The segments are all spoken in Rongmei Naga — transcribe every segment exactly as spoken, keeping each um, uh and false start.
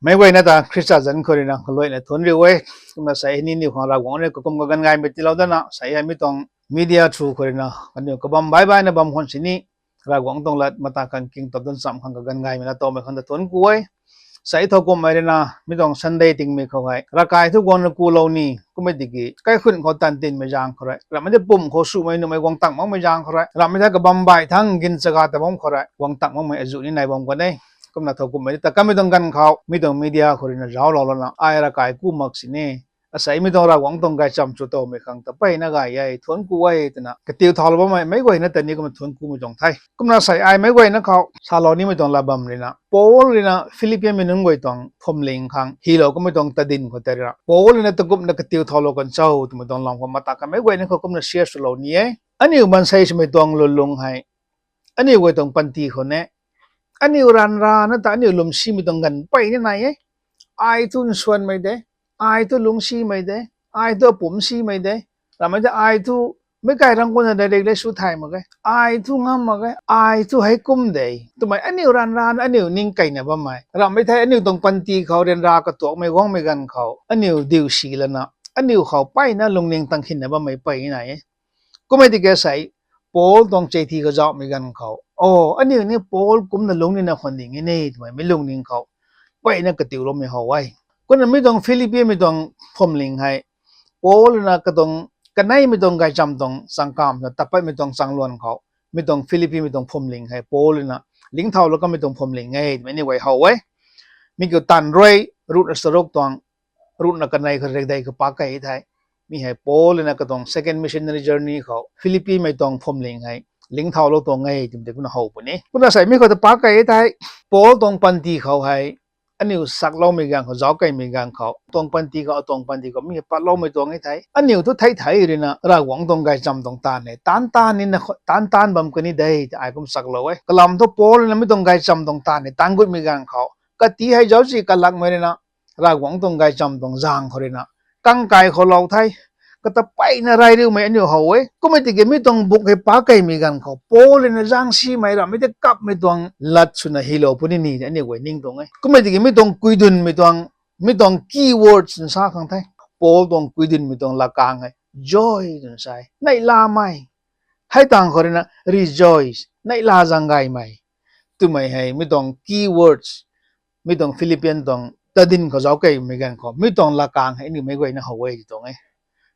Meic guayna ta Khrista zanc khou ruina kaluaina thuanc riu e. Kumna sei hei ni aniu khang Ravguangc rui kakum kaganv gaymei tiilou dana sei hei mi tuang media through khou ruina kaniw kabam baih baihna bam khwan sini Ravguangc tuang lat mata khang king top dan cham khang kaganv gaymei na tawmei khang ta thuanc ku e. Sei thowkumhmei ruina mi tuang Sunday tingmei khou hei ravkai thu guangna kulou ni kummei tiki kaikhunc khou tan tinmei zaeng khou rui ramhmei tei pum khou sumei nuhmei guang tang makmei zaeng khou rui ramhmei tei kabam baih thangc gin chaga ta bam khou rui guang tang makmei azuh ni nai bam kan e. Kumna thowkumhmei ta kamei tuang ganv khou mi tuang media khou ruina zauclou lana ai ravkai ku mak sini asei mi tuang Ravguangc tuang gaychamv chu tawmei khang ta mpeyna gay e, thuanc ku e twna katiu thaulou bammei meic guayna ta ni kumna thuanc kumei tuang the. Kumna sei ai meic guayna khou salou nimei tuang lat bam ruina Paul ruina Philippianmei nunc guay tuang phuamling khang hylou kamei tuang tadin khou tei ruina Paul ruina takumna katiu thaulou kan cho twmei tuang lam khou mata kha meic guayna khou kumna share swlou ni e. Aniu maansei swmei tuang lwnlung hei aniu guay tuang panty khou ne aniu ryanrana ta aniu lwmsimei tuang ganv mpey ni nai e. Ai thu nsuanmei de, ai thu lungcsimei de, ai thu apumcsimei de, ramhmei tei ai thu meic kai rang kuna direct le sw thay mak ge, ai thu ngam mak ge, ai thu hei kum de twmei aniu ryanrana aniu ning keyna bammei ramhmei thei aniu tuang panty khou ryanra katuakmei guangmei ganv khou aniu diu si lana aniu khou mpeyna lungning tang khinna bammei mpey ni nai e. Kummei tiki sei Paul tuang chithi kazauhmei ganv khou o aniu ni Paul kumna lungc nina khwan ding e ni twmei mi lungning khou mpeyna katiuloumei how e. Kumna mi tuang Philippianmei tuang phuamling hei Paul ruina katuang kaneimei tuang gaychamv tuang changkamv na tat patmei tuang changluan khou mi tuang Philippianmei tuang phuamling hei Paul ruina lingthaulou kamei tuang phuamling e twmei ni guay how e. Mi kiu taanv rui ruhna charuk tuang ruhna kanei khou rikdei khou pak key the. Mi hei Paul ruina katuang second missionary journey khou Philippimei tuang phuamling hei lingthaulou tuang e twmei tei kumna how puni. Kumna sei mi khou ta pak key the. Paul tuang panty khou hei aniu sakloumei ganv khou zauc keymei ganv khou tuang panty khou atuang panty khou mi hei patloumei tuang e the. Aniu thu thei thei ruina Ravguangc tuang gaychamv tuang taanv hei taanv taanv nina taanv taanv bam kani de tei ai kum saklou e. Kalam thu Paul ruina mi tuang gaychamv tuang taanv hei taanv gutmei ganv khou kati hei zaucsi kalakmei ruina Ravguangc tuang gaychamv tuang zaeng khou ruina kangkai khou lou the. Kata mpeyna rey riumei aniu how e. Kummei tiki mi tuang buk hei pak keymei ganv khou Paul ruina zaengsimei ramhmei tei kapmei tuang lat swna hylou puni ni aniu guay ning tuang e. Kummei tiki mi tuang kuidunmei tuang mi tuang key words nsa khang the. Paul tuang kuidunmei tuang lakang hei joy twna sa e, neihlamei. Hei tangv khou ruina rejoice, neihla zaeng gaymei twmei hei mi tuang key words mi tuang Philippian tuang tadin khou zauc keymei ganv khou mi tuang lakang hei aniu meic guayna how e ti tuang e.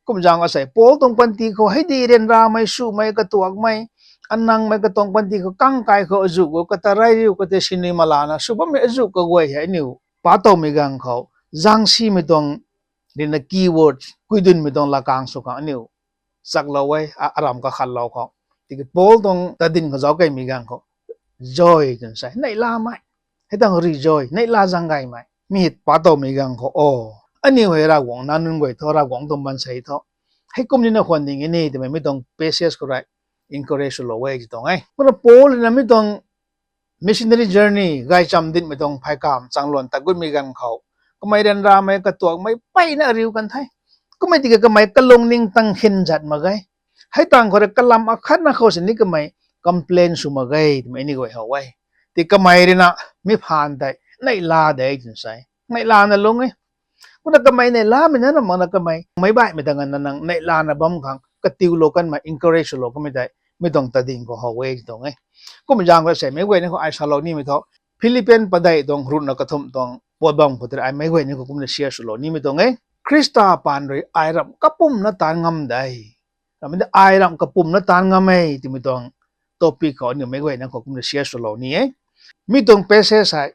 Kum zaeng asei Paul tuang panty khou hei di ryanramei swmei katuakmei anangmei katuang panty khou kangkai khou azuh khou kata rey riu kata sinui malana sw bammei azuh kaguay hei aniu patowmei ganv khou zaengsimei tuang ruina key words kuidunmei tuang lakang sw khang aniu chaklou e, aram kakhatlou khou. Tiki Paul tuang tadin khou zauc keymei ganv khou joy twna sa e, neihlamei. Hei tangv rejoice, neihla zaeng gaymei. Mi hei patowmei ganv khou o aniu hei Ravguangc nac nunc guay thu Ravguangc tuang maansei thu hei kum nina khwan ding e ni twmei mi tuang passage khou rui encourage swlou e ti tuang e. Kumna Paul ruina mi tuang missionary journey gaychamv dinmei tuang pheykamv changluan tat gutmei ganv khou kamei ryanramei katuakmei mpeyna ariu kan the. Kummei tiki kamei kalungning tang khin zat mak ge. Hei tangv khou rui kalam akhatna khou sini kamei complain sw mak ge twmei ni guay how e. Tiki kamei ruina mi phaan tei neihla de twna sa e, neihlana lung e. Kumna kamei neihlamei na na makna kamei meic baihmei ta nganvna nang neihlana bam khang katiulou kanmei encourage swlou kamei tei mi tuang tadin khou how e ti tuang e. Kum zaeng khou sei meic guayna khou ai salou nimei thu Philippian padeih tuang ruhna kathumh tuang puat bam khou tei ai meic guayna khou kumna share swlou nimei tuang e. Khrista paan rui ai ramh kapumna taanv ngam de. Ramhmei tei ai ramh kapumna taanv ngam e twmei tuang topic khou aniu meic guayna khou kumna share swlou ni e. Mi tuang passage hei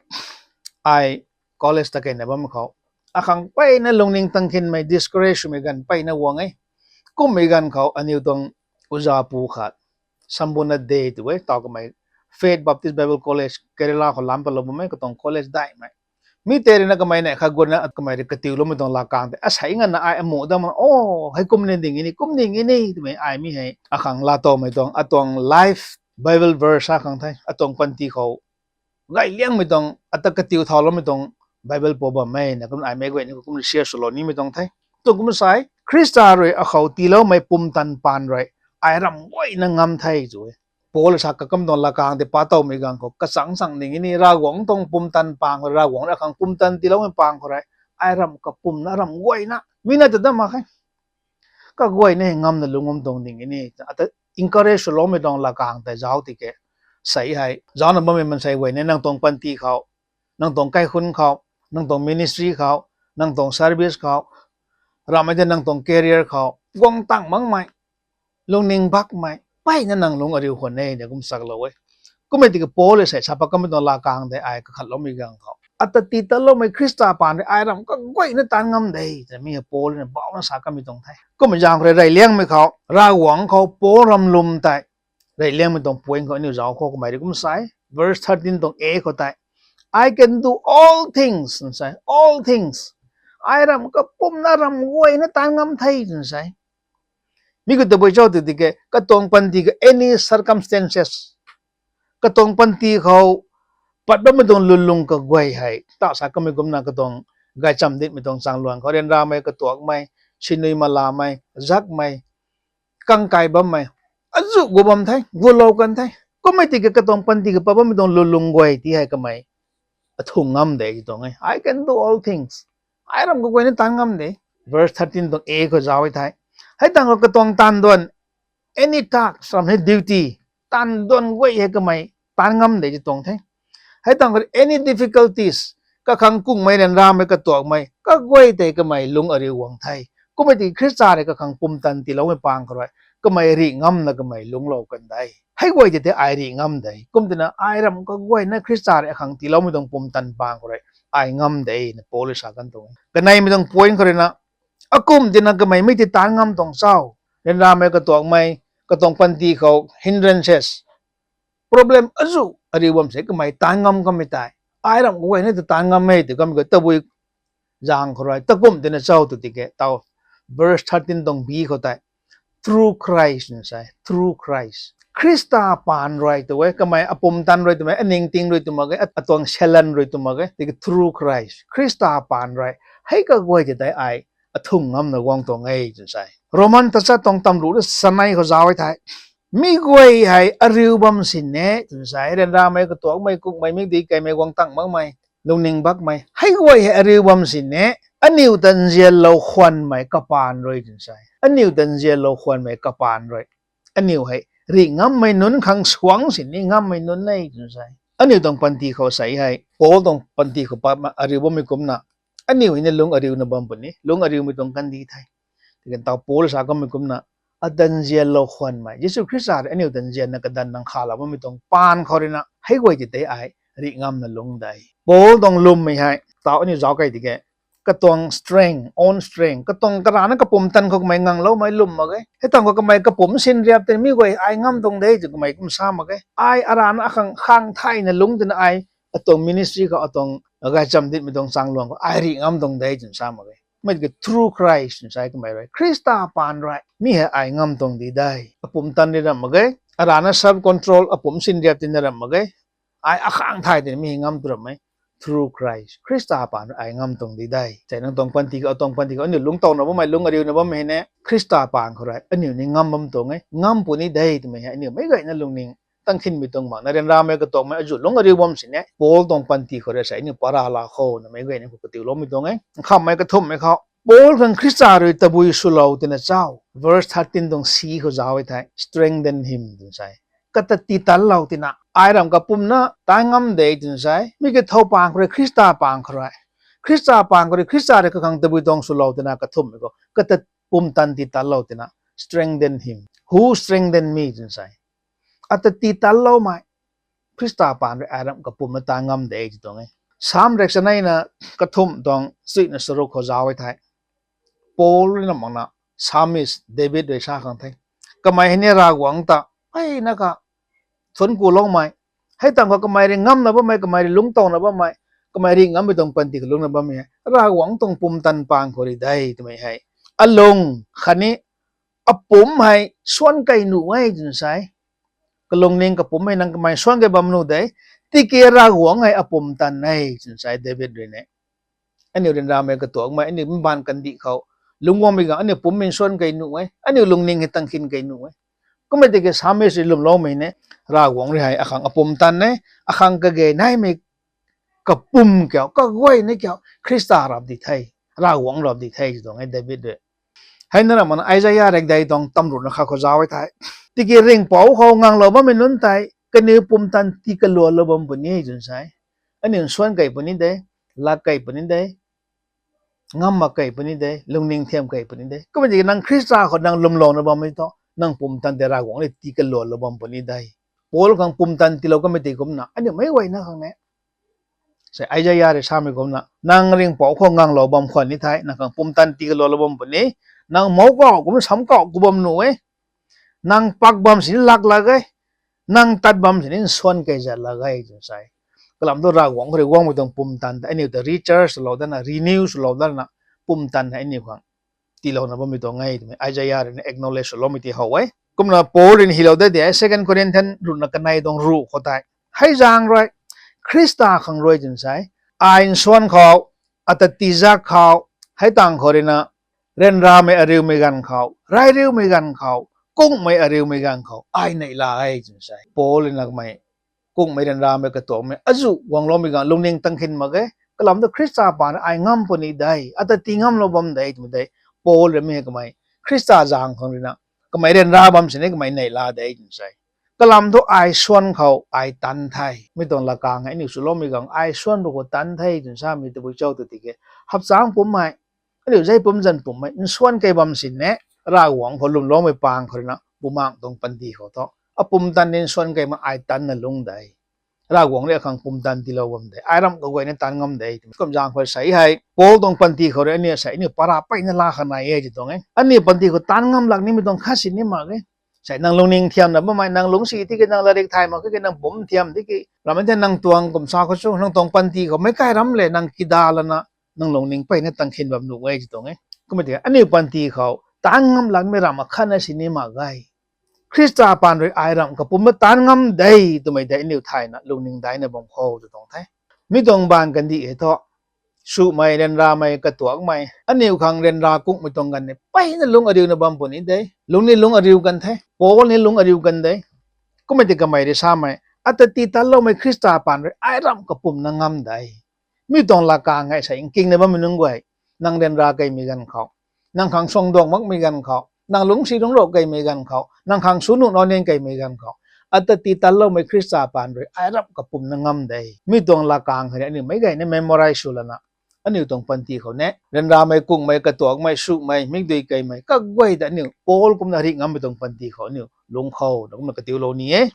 ai college ta keyna bam khou akhang mpeyna lungning tang khinmei discourage swmei ganv mpeyna guang e. Kummei ganv khou aniu tuang uza pu khat Sambuna De tw e, taw kamei Faith Baptist Bible College Kerala khou lam patlou bammei katuang college daihmei. Mi tei ruina kamei neih khat guangna kamei rui katiuloumei tuang lakang tei asei nganvna ai amuh dam o, hei kum ni ding e ni, kum ding e ni twmei ai mi hei akhang laatowmei tuang atuang life Bible verse akhang the, atuang panty khou gay liangmei tuang ata katiu thauloumei tuang Bible pou bam e na kumna ai meic guayna khou kumna share swlou nimei tuang the. Tuang kumna sa e, Khrista rui akhou tiiloumei pumtan paan rui ai ramh guayna ngam the tw e. Paul sa kakam tuang lakang tei pa towmei ganv khou kachang chang ning ni Ravguangc tuang pumtan pang khou, Ravguangc rui akhang pumtan tiiloumei pang khou rui, ai ramh kapumna ramh guayna mi na ta dat mak khe. Kaguayna ngamna lungc bam tuang ning ni ata encourage swloumei tuang lakang tei zauc tiki, sei hei zaucna bammei mansei guay ni nang tuang panty khou, nang tuang kaikhunc khou, nang tuang ministry khou, nang tuang service khou, ramhmei tei nang tuang career khou guang tang makmei, lungning bakmei mpeyna nang lungc ariu khwan e na kum chaklou e. Kummei tiki Paul sei sa pa kamei tuang lakang tei ai kakhatloumei ganv khou ata tiitatloumei Khrista paan rui ai ramh kaguayna taanv ngam de twna mi Paul na bauna sa kamei tuang the. Kummei zaeng khou rui reyliangmei khou Ravguangc khou Paul ram lwm tei, reyliangmei tuang point khou aniu zauc khou kamei rui kum sa e, verse thirteen tuang a khou tei, I can do all things, twna sa e, all things. Ai ramh kapumna ramh guayna taanv ngam the twna sa e. Mi khou tabui cho tw tiki katuang panty khou any circumstances, katuang panty khou pat bammei tuang lwnlung kaguay hei ta sa kamei kumna katuang gaychamv ditmei tuang chaengluang khou ryanramei, katuakmei, sinui malamei, zakmei, kangkai bammei, azu gu bam the, gulou kan the. Kummei tiki katuang panty khou pat bammei tuang lwnlung guay ti hei kamei athung ngam de ti tuang e. I can do all things. Ai ramh kaguayna taanv ngam de. Verse thirteen tuang a khou zauc e the. Hei tangv khou katuang taanv duan, any task, ram hei duty, taanv duan guay hei kamei taanv ngam de ti tuang the. Hei tangv khou any difficulties, kakhang kungmei, ryanramei, katuakmei kaguay tei kamei lungc ariu guang the. Kummei tiki Khrista rui kakhang pumtan tiiloumei pang khou rui kamei rih ngamna kamei lungclou kan de. Hei guay tei tei ai rih ngam de. Kum tina ai ramh kaguayna Khrista rui akhang tiiloumei tuang pumtan pang khou rui ai ngam de na Paul sa kan tuang e. Kaneimei tuang point khou rui na, akum tina kamei mi tei taanv ngam tuang cho? Ryanramei, katuakmei, katuang panty khou hindrances, problem azu ariu bam se kamei taanv ngam kamei tei, ai ramh kaguayna ta taanv ngam e tw kamei khou tabui zaeng khou rui ta kum tina cho tw tiki tau, verse thirteen tuang b khou tei, through Christ na sa e, through Christ. Khrista paan rui tw e, kamei apumtan rui tw mak ge, aningting rui tw mak ge, atuang salan rui tw mak ge, tiki through Christ, Khrista paan rui hei kaguay tei tei ai athung ngamna guang tuang e twna sa e. Roman tachat tuang tamruh na chanei khou zauc e the. Mi guay hei ariu bam sini twna sa e, ryanramei, katuakmei, kukmei, mikdui kaimei, guang tang makmei, lungning bakmei, hei guay hei ariu bam sini, aniu ta nzianlou khwanmei kapaan rui twna sa e. Aniu ta nzianlou khwanmei kapaan rui aniu hei rih ngammei nunc khang suang sini ngammei nunc e twna sa e. Aniu tuang panty khou sei hei Paul tuang panty khou pat ariu bammei kumna, aniu hei ni lungc ariuna bam puni, lungc ariumei tuang kandih the. Tiki tau Paul sa kamei kumna, ata nzianlou khwanmei, Jisu Khrista rui aniu ta nzianna kadan nang khalou bammei tuang paan khou rui na hei guay tei tei ai rih ngamna lungc de. Paul tuang lwmmei hei tau aniu zauc kei tiki, katuang strength, own strength, katuang karana kapumtan khou kamei ngangloumei lwm mak ge. Hei tangv khou kamei kapumc sinriap tei mi guay ai ngam tuang de tw kamei kum sa mak ge. Ai arana akhang khang thayna lungc tina ai atuang ministry khou, atuang gaychamv ditmei tuang chaengluang khou ai rih ngam tuang de twna sa mak ge. Mei tiki through Christ twna sa e kamei rui, Khrista paan rui mi hei ai ngam tuang di de. Apumtan rui ramh mak ge, arana self control, apumc sinriap tina ramh mak ge. Ai akhang thay tina mi hei ngam tu ramh e. Through Christ, Khrista paan rui ai ngam tuang di de. Sei nang tuang panty khou, atuang panty khou aniu lungctowna bammei, lungc ariuna bammei hei ni Khrista paan khou rui aniu ni ngam bam tuang e. Ngam puni de twmei hei aniu meic guayna lungning tang khinmei tuang mak na, ryanramei, katuakmei, azu lungc ariu bam sini Paul tuang panty khou rui sei aniu para la khou na meic guayna khou katiuloumei tuang e. Nkhamhmei kathumhmei khou Paul khang Khrista rui tabui swlou tina cho? Verse thirteen tuang c khou zauc e the, strengthen him twna sa e. Kata tiitanlou tina, ai ramh kapumna taanv ngam de twna sa e. Mi kathow pang khou rui, Khrista pang khou rui, Khrista pang khou rui, Khrista rui kakhang tabui tuang swlou tina kathumhmei khou kata pumtan tiitanlou tina, strengthen him. Who strengthen me twna sa e. Ata tiitanloumei Khrista paan rui ai ramh kapumna taanv ngam de ti tuang e. Sam rek chaneina kathumh tuang chuihna charuk khou zauc e the. Paul rui na makna, psalmist David rui sa khang the. Kamei hei ni Ravguangc ta mpeyna kha thuanc kuloumei, hei tangv khou kamei rui ngamna bammei, kamei rui lungctowna bammei, kamei rih ngammei tuang panty khou lungcna bammei hei Ravguangc tuang pumtan pang khou rui de twmei hei alung khatni apumc hei suan kei nuh e twna sa e. Kalungning kapumc hei nang kamei suan kei bam nuh de, tiki Ravguangc hei apumtan e twna sa e David rui ni. Aniu ryanramei, katuakmei, aniu mbaanv kandih khou lungc guangmei ganv aniu pumc hei suan kei nuh e, aniu lungning hei tang khin kei nuh e. Kummei tiki psalmist rui lwmloumei ni, Ravguangc rui hei akhang apumtan e, akhang kage naimei kapum kiu, kaguay ni kiu, Khrista rap di the, Ravguangc rap di the tuang e David rui. Hei na ramh mana Isaiah rikdei tuang tamruhna kha khou zauc e thei, tiki ringhpouc khou nganglou bammei nunc tei kaniw pumtan tii kaluanlou bam puni twna sa e. Aniu nsuan kei puni de, lak kei puni de, ngam mak kei puni de, lungning thiam kei puni de. Kummei tiki nang Khrista khou nang lwmlouna bammei thu nang pumtan tei Ravguangc rui tii kaluanlou bam puni de. Paul khang pumtan tiilou kamei tei kumna aniu meic guayna khang ne, sa Isaiah rui samei kumna, nang ringhpouc khou nganglou bam khwan ni thei nang khang pumtan tii kaluanlou bam puni. Nang mouc kau kum sam kau ku bam nuh e. Nang pak bam sini lak lak e. Nang tat bam sini nsuan kei zat lak e twna sa e. Kalam thu Ravguangc khou rui guangmei tuang pumtan tei aniu ta recharge swlou dana, renew swlou dana, pumtan hei aniu khang tiilouna bammei tuang e twmei Isaiah rui na acknowledge swloumei ti how e. Kumna Paul rui na hylou de di e, Second Corinthians ruhna kanei tuang ruh khou tei, hei zaeng rui, Khrista khang rui twna sa e, ai nsuan khou, ata tizak khou, hei tangv khou rui na, ryanramei ariumei ganv khou, rai riumei ganv khou, kungmei ariumei ganv khou ai neihla e twna sa e. Paul rui na kamei kungmei ryanramei katuakmei azuh guangloumei ganv lungning tang khin mak ge. Kalam thu Khrista paan rui ai ngam puni de, ata tii ngamlou bam de twmei tei Paul rui mi hei kamei Khrista zaeng khang rui na kamei ryanra bam sini kamei neihla de twna sa e. Kalam thu ai suan khou ai tanc the. Mi tuang lakang hei aniu swloumei ganv ai suan bu khou tanc the twna samei tabui cho tw tiki, hapchangc pumcmei, aniu zei pumc zan pumcmei nsuan kei bam sini, Ravguangc khou lwmloumei pang khou rui na bumaengc tuang panty khou thu apumtan ni nsuan keimei ai tanc na lungc de. Ravguangc rui akhang pumtan tiilou bam de, ai ramh kaguayna tanc ngam de twmei kum zaeng khou sa e. Hei Paul tuang panty khou rui aniu sa aniu para peyna laa kha nai e ti tuang e. Aniu panty khou tanc ngam lak nimei tuang khat sini mak ge. Sa nang lungning thiamna bammei, nang lungcsi tiki, nang latrik thay mak kiki, nang pumc thiam tiki, ramei the nang tuang kum sa khou chu nang tuang panty khou meic kai ram le nang kida lana nang lungning peyna tang khin bam nuh e ti tuang e. Kummei tiki aniu panty khou tanc ngam lakmei ramh akhatna sini mak ge. Khrista paan rui ai ramh kapumna tanc ngam de twmei tei aniu thayna lungning daina bam khou tw tuang the. Mi tuang baanv kandih hei thu, sumei, ryanramei, katuakmei, aniu khang ryanra kungmei tuang ganv ni peyna lungc ariuna bam puni de. Lungc ni lungc ariu kan the, Paul ni lungc ariu kan de. Kummei tiki kamei rui samei, ata tii tanloumei Khrista paan rui ai ramh kapumna ngam de. Mi tuang lakang hei sa nkingna bammei nunc guay, nang ryanra keimei ganv khou, nang khang suangduang makmei ganv khou, nang lungcsi lungcrou keimei ganv khou, nang khang sw nuh nau ning keimei ganv khou, ata tii tanloumei Khrista paan rui ai ramh kapumna ngam de. Mi tuang lakang hei aniu meic gayna memorize sw lana, aniu tuang panty khou ni ryanramei, kungmei, katuakmei, sumei, mikdui keimei kaguay ta aniu Paul kumna rih ngammei tuang panty khou aniu lungc khou na kumna katiulou ni e.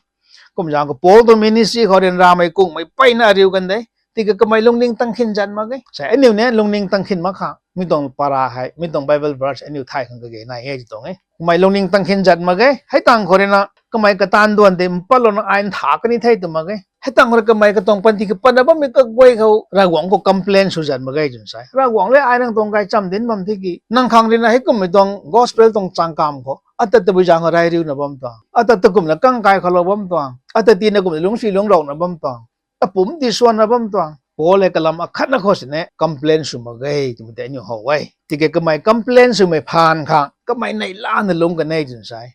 Kum zaeng khou Paul tuang ministry khou ryanramei, kungmei peyna ariu kan de. Tiki kamei lungning tang khin zat mak ge. Sa aniu ni lungning tang khin mak kha, mi tuang para hei, mi tuang Bible verse aniu thay khang kage nai e ti tuang e. Kamei lungning tang khin zat mak ge. Hei tangv khou rui na kamei kataanv duan tei mpatlouna ai ntha kani the tw mak ge. Hei tangv khou rui kamei katuang panty kapatna bammei kaguay khou Ravguangc khou complain sw zat mak ge twna sa e. Ravguangc le, ai nang tuang gaychamv dinc bam tiki, nang khang rui na heikummei tuang gospel tuang chaengkamv khou ata tabui zaeng khou rai riuna bam tuang, ata takumna kang kai khoulou bam tuang, ata tiina kumna lungcsi lungcrouna bam tuang, apumc tii suanna bam tuang. Paul le kalam akhatna khou sini complain sw mak ge twmei tei aniu how e. Tiki kamei complain swmei phaan khang kamei neihlana lungc kan e twna sa e.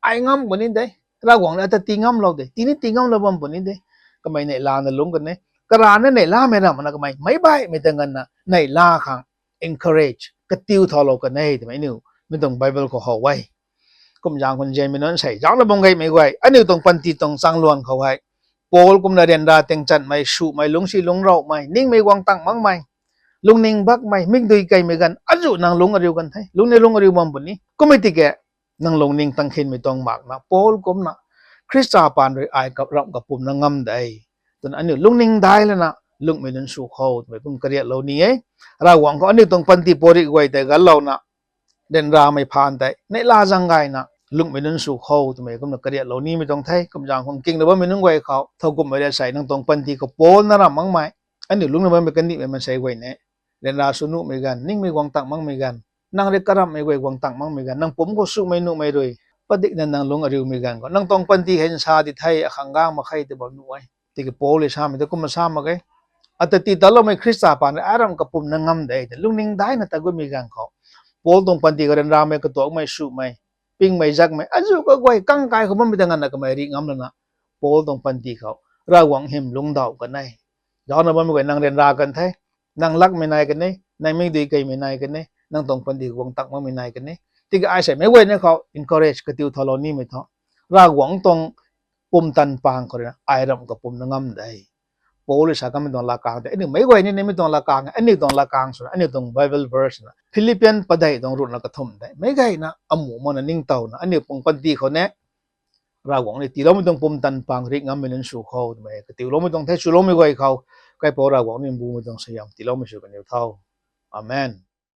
Ai ngam puni de. Ravguangc rui ata tii ngamlou de, tii ni tii ngamlou bam puni de. Kamei neihlana lungc kan e. Karana neihlamei ramh mana kamei meic baihmei ta nganvna neihla khang encourage, katiu thaulou kan e twmei aniu mi tuang Bible khou how e. Kum zaeng khou nzianmei nunc sei, zaucna bam gaymei guay, aniu tuang panty tuang chaengluan khou hei Paul kumna ryanra tingchanmei, sumei, lungcsi lungcroumei, ningmei guang tang makmei, lungning bakmei, mikdui keimei ganv azuh nang lungc ariu kan the. Lungc ni lungc ariu bam puni. Kummei tiki nang lungning tang khinmei tuang makna Paul kumna Khrista paan rui ai kap ramh kapumna ngam de twna aniu lungning dai lana lungcmei nunc sw kho twmei kum kariatlou ni e. Ravguangc khou aniu tuang panty pary guay tei ganlouna ryanramei phaan tei neihla zaeng gayna lungcmei nunc sw kho twmei kumna kariatlou nimei tuang the. Kum zaeng khou nkingna bammei nunc guay khou thowkumhmei rui sei, nang tuang panty khou Paul na ramh makmei, aniu lungcna bammei kandihmei maansei guay ni ryanra sw nuhmei ganv, ningmei guang tang makmei ganv, nang rui karamhmei guay guang tang makmei ganv, nang pumc khou sumei nuhmei rui padikna nang lungc ariumei ganv khou nang tuang panty hei nsa di the, akhang gang mak khe tw bam nuh e. Tiki Paul rui samei ta kumna sa mak ge. Ata tii tanloumei Khrista paan rui ai ramh kapumna ngam de twna lungning daina ta gutmei ganv khou Paul tuang panty khou ryanramei, katuakmei, sumei, pingmei zakmei azuh kaguay kang kai khou bammei ta nganvna kamei rih ngam lana, Paul tuang panty khou Ravguangc hym lungcdauh kan e. Zaucna bammei guay nang ryanra kan the, nang lakmei nai kan e, nang mikdui keymei nai kan e, nang tuang panty khou guang tak makmei nai kan e. Tiki ai sei meic guayna khou encourage katiu thaulou nimei thu, Ravguangc tuang pumtan pang khou ruina ai ramh kapumna ngam de. Paul rui sa kamei tuang latkaeng tei aniu meic guay ni nimei tuang latkaeng, aniu tuang latkaeng swna, aniu tuang Bible verse na Philippian padeih tuang ruhna kathumh tei meic guayna amuh makna ningtowna aniu pang panty khou ni Ravguangc ni tiiloumei tuang pumtan pang rih ngammei nunc sw khou twmei katiuloumei tuang the. Swloumei guay khou kaipouc Ravguangc ni mbumei tuang suaihiam tiiloumei sw kaniw tho. Amen.